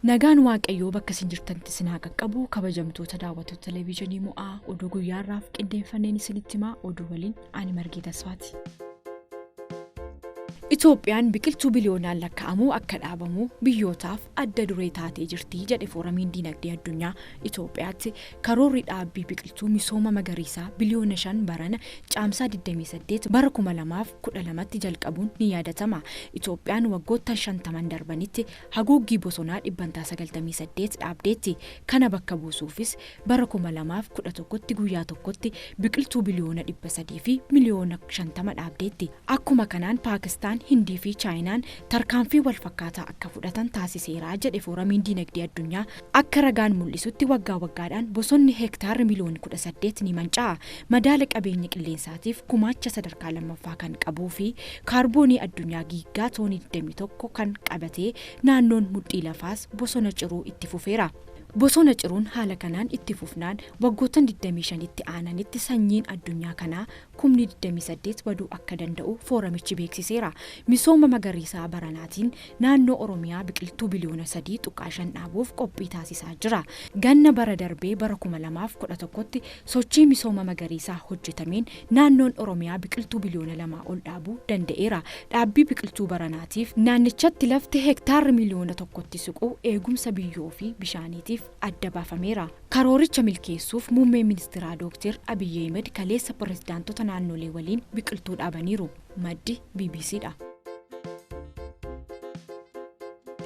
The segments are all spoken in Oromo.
Nagaan Waaqayyoo bakka isin jirtanitti isin haa qaqqabu. Kabajamtoota daawwattoota televezyiinii mo'aa, oduu guyyaarraaf qindeeffanneen isinitti himaa. Oduu waliin ani Margee Tasfaati. Itoophiyaan biqiltuu biliyoonaan lakkaa'amu akka dhaabamu biyyootaaf adda duree taatee jirti jedhe Fooramiin Diinagdee Addunyaa. Itoophiyaatti karoorri dhaabbii biqiltuu misooma magariisaa biliyoona 5 barana Caamsaa 28 bara 2012tti jalqabuun ni yaadatama. Itoophiyaan waggoottan 50n darbanitti haguuggii bosonaa dhibbantaa 98 dhaabdeetti. Kana bakka buusuufis bara 2011tti guyyaa tokkotti biqiltuu biliyoona 300 fi miliyoona 50 dhaabdeetti. Akkuma kanaan Paakistaan, Hindii fi Chaayinaan tarkaanfii walfakkaataa akka fudhatan taasiseera jedhe Fooramiin Diinagdee Addunyaa. Akka ragaan mul'isutti waggaa waggaadhaan bosonni hektaarri miliyoonni 18 ni manca'a. Madaala qabeenya qilleensaatiif gumaacha sadarkaa lammaffaa kan qabuu fi kaarboonii addunyaa giiggaa toonii 21 kan qabatee naannoon mudhii lafaas bosona ciruu itti fufeera. Bosona ciruun haala kanaan itti fufnaan waggoottan 25tti aananitti sanyiin addunyaa kanaa kumni 28 baduu akka danda'u fooramichi beeksiseera. Misooma magariisaa baranaatiin naannoo Oromiyaa biqiltuu biliyoona 3.5 dhaabuuf qophii taasisaa jira. Ganna bara darbee bara 2011tti sochii misooma magariisaa hojjetameen naannoon Oromiyaa biqiltuu biliyoona 2 ol dhaabuu danda'eera. Dhaabbii biqiltuu baranaatiif naannichatti lafti hektaarri miliyoona 1tti siqu eegumsa biyyoo fi bishaaniitiif adda baafameera. Karooricha milkeessuuf Muummeen Ministiraa Dooktar Abiyyi Ahimad kaleessa pireezidaantota naannolee waliin biqiltuu dhaabaniiru. Maddi BBC dha.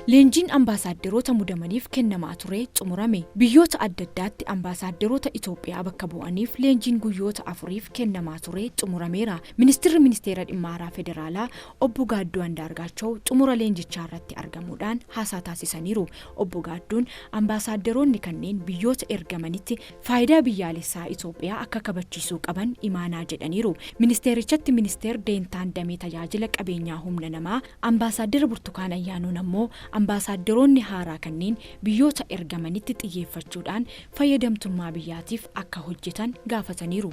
Leenjiin ambaasaaddaroota mudamaniif kennamaa ture xumurame. Biyyoota adda addaatti ambaasaaddaroota Itoophiyaa bakka bu'aniif leenjiin guyyoota afuriif kennamaa ture xumurameera. Ministirri Ministeera Dhimma Haaraa Federaalaa Obbo Gaadduu Andaargaachaw xumura leenjichaa irratti argamuudhaan haasaa taasisaniiru. Obbo Gaadduun ambaasaaddaroonni kanneen biyyoota ergamanitti faayidaa biyyaalessaa Itoophiyaa akka kabachiisuu qaban imaanaa jedhaniiru. Ministeerichatti Ministeer Deentaan Damee Tajaajila Qabeenyaa Humna Namaa Ambaasaaddara Burtukaan Ayyaanoon ammoo ambaasaaddaroonni haaraa kanneen biyyoota ergamanitti xiyyeeffachuudhaan fayyadamtummaa biyyaatiif akka hojjetan gaafataniiru.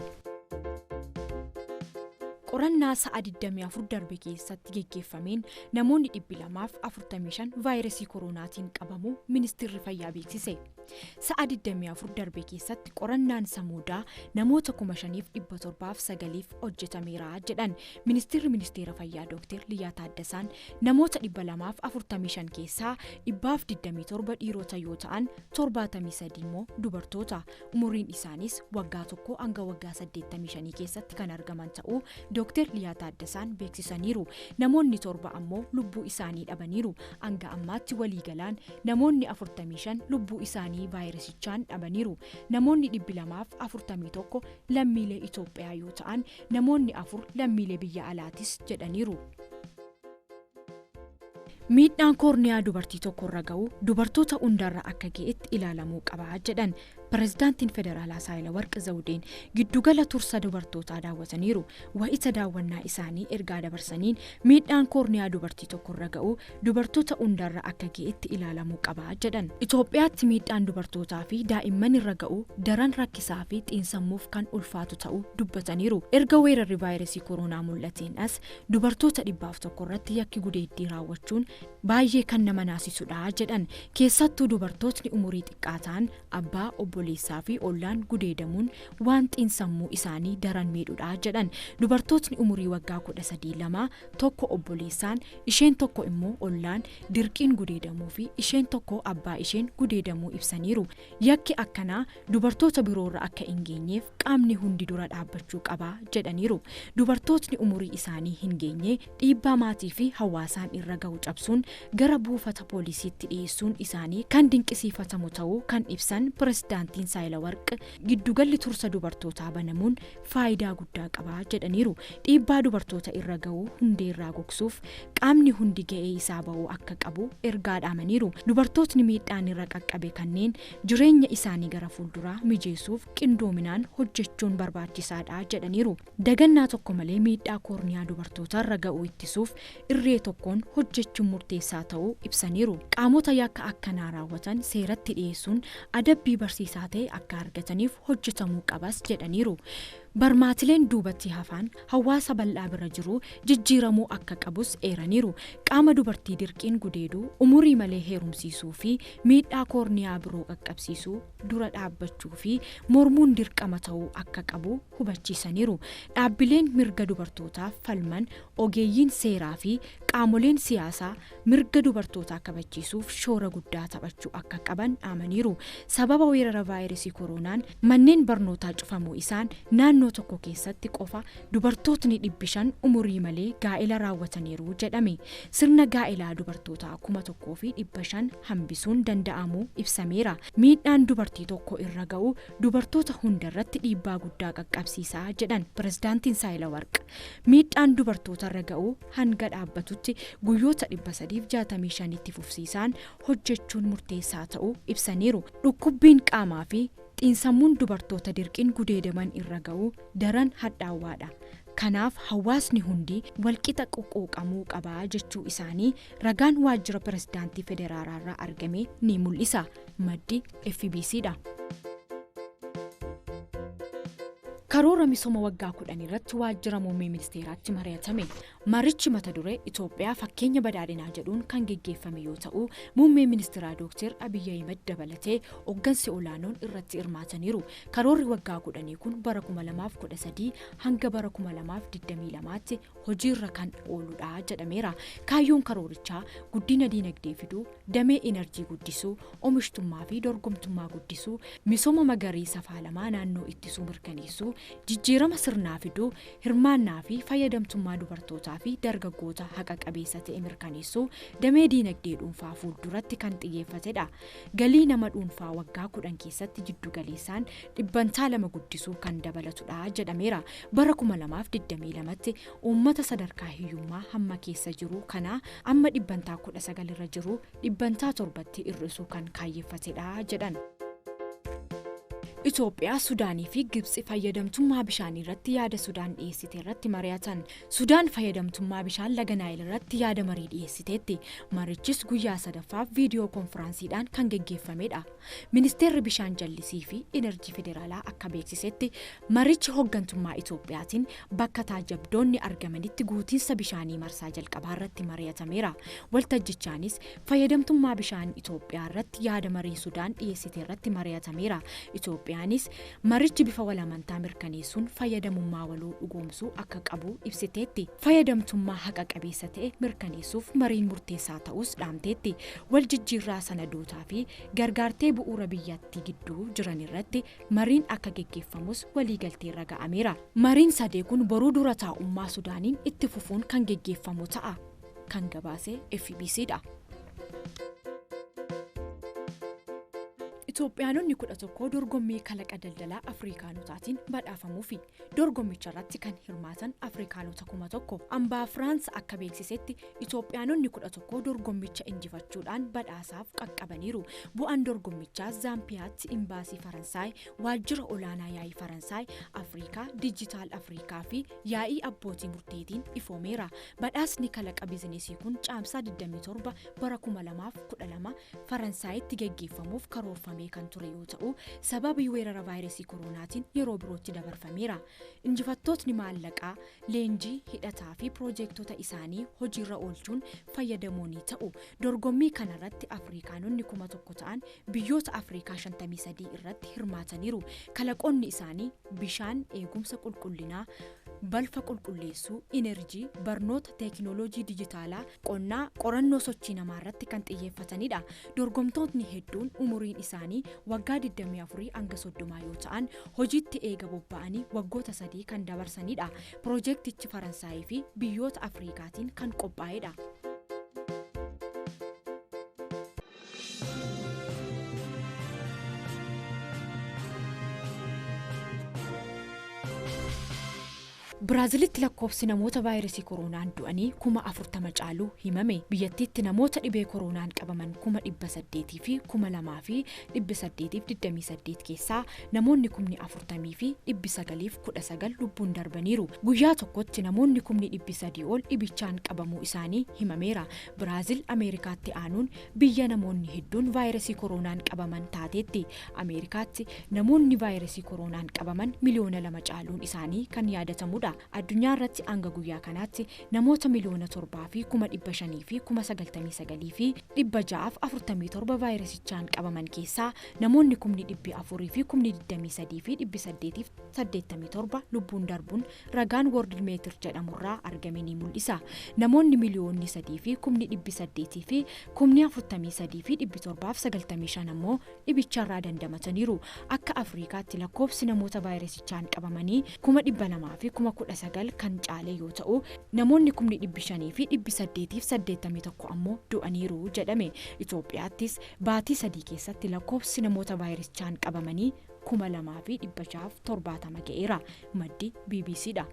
Qorannaa sa'a 24 darbe keessatti geggeeffameen namoonni 245 vaayirasii koronaatiin qabamuu Ministeerri Fayyaa beeksise. Sa'a 24 darbe keessatti qorannaan samuudaa namoota 5709f hojjetameera jedhan Ministeerri Ministeera Fayyaa Dooktar Liyaa Taaddasaan. Namoota 245 keessaa 127 dhiirota yoo ta'an 73 immoo dubartoota. Umuriin isaaniis waggaa 1 hanga waggaa 85 keessatti kan argaman ta'uu Dooktar Liyaa Taaddasaan beeksisaniiru. Namoonni 7 ammoo lubbuu isaanii dhabaniiru. Hanga ammaatti waliigalaan namoonni 45 lubbuu isaanii vaayirasichaan dhabaniiru. Namoonni 241 lammiilee Itoophiyaa yoo ta'an namoonni 4 lammiilee biyya alaatis jedhaniiru. Miidhaan koorniyaa dubartii tokkorra ga'u dubartoota hundarra akka ga'etti ilaalamuu qaba jedhan Pireezidaantiin Federaalaa Saahilawarq Zawudeen. Giddugala tursa dubartootaa daawwataniiru. Wayita daawwannaa isaanii ergaa dabarsaniin miidhaan koorniyaa dubartii tokkorra ga'u dubartoota hundarra akka ga'etti ilaalamuu qaba jedhan. Itoophiyaatti miidhaan dubartootaa fi daa'imman irra ga'u daran rakkisaa fi xiinsammuuf kan ulfaatu ta'uu dubbataniiru. Erga weerarri vaayirasii koronaa mul'ateen as dubartoota 101 irratti yakki gudeeddii raawwachuun baay'ee kan nama naasisudha jedhan. Keessattuu dubartootni umurii xiqqaa ta'an abbaa, obboleessaa fi ollaan gudeedamuun waan xiinsammuu isaanii daran miidhudha jedhan. Dubartootni umurii waggaa 13 lama, tokko obboleessaan, isheen tokko immoo ollaan dirqiin gudeedamuu fi isheen tokko abbaa isheen gudeedamuu ibsaniiru. Yakki akkanaa dubartoota biroorra akka hin geenyeef qaamni hundi dura dhaabbachuu qaba jedhaniiru. Dubartootni umurii isaanii hin geenye dhiibbaa maatii fi hawaasaan irra gahu cabsuun gara buufata poolisiitti dhiyeessuun isaanii kan dinqisiifatamu ta'uu kan ibsan Pireezidaantiin Saahilawarq, giddugalli tursa dubartootaa banamuun faayidaa guddaa qaba jedhaniiru. Dhiibbaa dubartoota irra gahu hundeerraa gogsuuf qaamni hundi ga'ee isaa bahuu akka qabu ergaa dhaamaniiru. Dubartootni miidhaan irra qaqqabe kanneen jireenya isaanii gara fuulduraa mijeessuuf qindoominaan hojjechuun barbaachisaadha jedhaniiru. Dagannaa tokko malee miidhaa koorniyaa dubartootarra ga'u ittisuuf irree tokkoon hojjechuun murteessaa ta'uu ibsaniiru. Qaamota yakka akkanaa raawwatan seeratti dhiyeessuun adabbii barsiisaa ta'e akka argataniif hojjetamuu qabas jedhaniiru. Barmaatileen duubatti hafaan hawaasa bal'aa bira jiru jijjiiramuu akka qabus eeraniiru. Qaama dubartii dirqiin gudeeduu, umurii malee heerumsiisuu fi miidhaa koorniyaa biroo qaqqabsiisuu dura dhaabbachuu fi mormuun dirqama ta'uu akka qabu hubachiisaniiru. Dhaabbileen mirga dubartootaaf falman, ogeeyyiin seeraa fi qaamoleen siyaasaa mirga dubartootaa kabachiisuuf shoora guddaa taphachuu akka qaban dhaamaniiru. Sababa weerara vaayirasii koronaan manneen barnootaa cufamuu isaan naannoo tokko keessatti qofa dubartootni 500 umurii malee gaa'ela raawwataniiru jedhame. Sirna gaa'elaa dubartootaa 1500 hambisuun danda'amuu ibsameera. Miidhaan dubartii tokko irra ga'u dubartoota hundarratti dhiibbaa guddaa qaqqabsiisaa jedhan pirezidaantiin Saahilawarq. Miidhaan dubartoota irra ga'u hanga dhaabbatutti guyyoota 365tti fufsiisaan hojjechuun murteessaa ta'uu ibsaniiru. Dhukkubbiin qaamaa fi xiinsammuun dubartoota dirqiin gudeedaman irra ga'u daran hadhaawwaadha. Kanaaf hawaasni hundi walqixa quqquuqamuu qabaa jechuu isaanii ragaan waajjira pirezidaantii federaalaarraa argame ni mul'isa. Maddi FBC dha. Karoora misooma waggaa 10 irratti waajjira muummee ministeeraatti mari'atame. Marichi mata duree Itoophiyaa fakkeenya badhaadhinaa jedhuun kan geggeeffame yoo ta'u, muummee ministeeraa Dooktar Abiyyi Ahimad dabalatee hooggansi olaanoon irratti hirmaataniiru. Karoorri waggaa 10 kun bara 2013 hanga bara 2022tti hojiirra kan ooludha jedhameera. Kaayyoon karoorichaa guddina diinagdee fiduu, damee enerjii guddisuu, oomishtummaa fi dorgomtummaa guddisuu, misooma magariisa faalamaa naannoo ittisuu mirkaneessuu, jijjiirama sirnaa fiduu, hirmaannaa fi fayyadamtummaa dubartootaa fi dargaggoota haqa qabeessa ta'e mirkaneessuu, damee diinagdee dhuunfaa fuulduratti kan xiyyeeffatedha. Galii nama dhuunfaa waggaa 10 keessatti jiddu galeessaan 2% guddisuu kan dabalatudha jedhameera. Bara 2022tti uummata sadarkaa hiyyummaa hamma keessa jiru kanaa amma 19% irra jiru 7%tti hir'isuu kan kaayyeffatedha jedhan. Itoophiyaa, Sudaanii fi Gibxi fayyadamtummaa bishaanii irratti yaada Sudaan dhiyeessite irratti mari'atan. Sudaan fayyadamtummaa bishaan laga Naayil irratti yaada marii dhiyeessiteetti. Marichis guyyaa sadaffaaf viidiyoo konfiraansiidhaan kan geggeeffamedha. Ministeerri bishaan jallisii fi enerjii federaalaa akka beeksisetti marichi hooggantummaa Itoophiyaatiin bakka taajabdoonni argamanitti guutiinsa bishaanii marsaa jalqabaa irratti mari'atameera. Waltajjichaanis fayyadamtummaa bishaan Itoophiyaa irratti yaada marii Sudaan dhiyeessite irratti mari'atameera. Itoophiyaanis marichi bifa walamantaa mirkaneessuun fayyadamummaa waloo dhugoomsuu akka qabu ibsiteetti. Fayyadamtummaa haqa qabeessa ta'e mirkaneessuuf mariin murteessaa ta'us dhaamteetti. Wal jijjiirraa sanadootaa fi gargaartee bu'uura biyyattii gidduu jiran irratti mariin akka geggeeffamus waliigalteerra ga'ameera. Mariin sadee kun boruu dura taa'ummaa Sudaaniin itti fufuun kan geggeeffamu ta'a. Kan gabaase FBC dha. Itoophiyaanonni 11 dorgommii kalaqa daldalaa Afrikaanotaatiin badhaafamuufi dorgommicha irratti kan hirmaatan Afrikaanota 1000. Ambaa Firaans akka beeksisetti Itoophiyaanonni 11 dorgommicha injifachuudhaan badhaasaaf qaqqabaniiru. Bu'aan dorgommichaa Zaampiyaatti Imbaasii Faransaay, Waajjira Olaanaa Yaa'ii Faransaay, Afrikaa, Dijitaal Afrikaa fi Yaa'ii Abbootii Murteetiin ifoomeera. Badhaasni kalaqa bizinesii kun caamsaa 27 bara 2012 Faransaayitti geggeeffamuuf karoorfamee kan ture yoo ta'u, sababii weerara vaayirasii koronaatiin yeroo birootti dabarfameera. Injifattootni maallaqaa, leenjii, hidhataa fi piroojeektota isaanii hojiirra oolchuun fayyadamoo ni ta'u. Dorgommii kanarratti Afrikaanonni 1000 ta'an biyyoota Afrikaa 53 irratti hirmaataniiru. Kalaqoonni isaanii bishaan, eegumsa qulqullinaa, balfa qulqulleessuu, inerjii, barnoota, teekinooloojii dijitaalaa, qonnaa, qorannoo sochii namaa irratti kan xiyyeeffatanidha. Dorgomtootni hedduun umuriin isaanii waggaa 24 hanga 30 yoo ta'an hojiitti eega bobba'anii waggoota 3 kan dabarsanidha. Piroojeektichi Faransaayii fi biyyoota Afrikaatiin kan qophaa'edha. Biraazilitti lakkoofsi namoota vaayirasii koronaan du'anii 40,000 caaluu himame. Biyyattiitti namoota dhibee koronaan qabaman 802,828 keessaa namoonni 40,919 lubbuun darbaniiru. Guyyaa tokkotti namoonni 300,000 ol dhibichaan qabamuu isaanii himameera. Biraazil Ameerikaatti aanuun biyya namoonni hedduun vaayirasii koronaan qabaman taateetti. Ameerikaatti namoonni vaayirasii koronaan qabaman 2 miliyoona caaluun isaanii kan yaadatamudha. Addunyaa irratti hanga guyyaa kanaatti namoota 7,599,647 vaayirasichaan qabaman keessaa namoonni 423,887 lubbuun darbuun ragaan World Meetir jedhamurraa argame ni mul'isa. Namoonni 3,843,795 ammoo dhibicharraa dandamataniiru. Akka Afriikaatti lakkoofsi namoota vaayirasichaan qabamanii 219,000 kan caale yoo ta'u, namoonni 500,881 ammoo du'aniiru jedhame. Itoophiyaattis baatii 3 keessatti lakkoofsi namoota vaayirasichaan qabamanii 2670 ga'eera. Maddi BBCdha.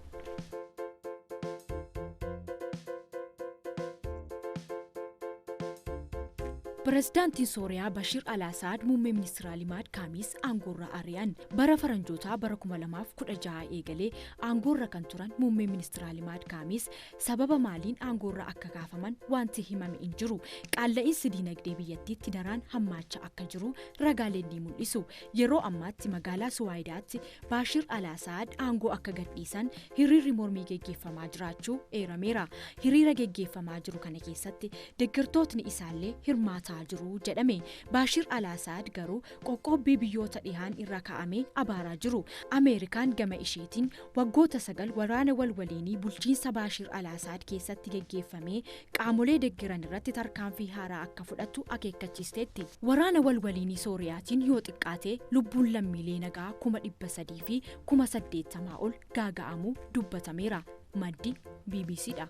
Pireezidaantiin Sooriyaa Bashir Al-Asaad muummee ministeera Limaad Kaamis aangoorra ari'an. Bara faranjootaa bara 2016 eegalee aangoorra kan turan muummee ministeera Limaad Kaamis sababa maaliin aangoorra akka kaafaman wanti himame hin jiru. Qaalla'iinsi diinagdee biyyattiitti daraan hammaachaa akka jiru ragaaleen ni mul'isu. Yeroo ammaatti magaalaa Suwaayidaatti Bashir Al-Asaad aangoo akka gadhiisan hiriirri mormii geggeeffamaa jiraachuu eerameera. Hiriira geggeeffamaa jiru kana keessatti deeggartootni isaallee hirmaataa jiru jedhame. Baashir Al-Asaad garuu qoqqoobbii biyyoota dhihaan irra kaa'ame abaaraa jiru. Ameerikaan gama isheetiin waggoota 9 waraana walwaliinii bulchiinsa Baashir Al-Asaad keessatti geggeeffame qaamolee deeggaran irratti tarkaanfii haaraa akka fudhattu akeekkachiisteetti. Waraana walwaliinii Sooriyaatiin yoo xiqqaate lubbuun lammiilee nagaa 380,000 ol gaaga'amuu dubbatameera. Maddi BBCdha.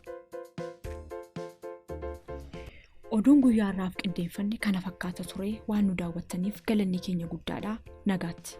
Oduun guyyaa har'aaf qindeeffanne kana fakkaata ture. Waan nu daawwattaniif galanni keenya guddaadha. Nagaatti.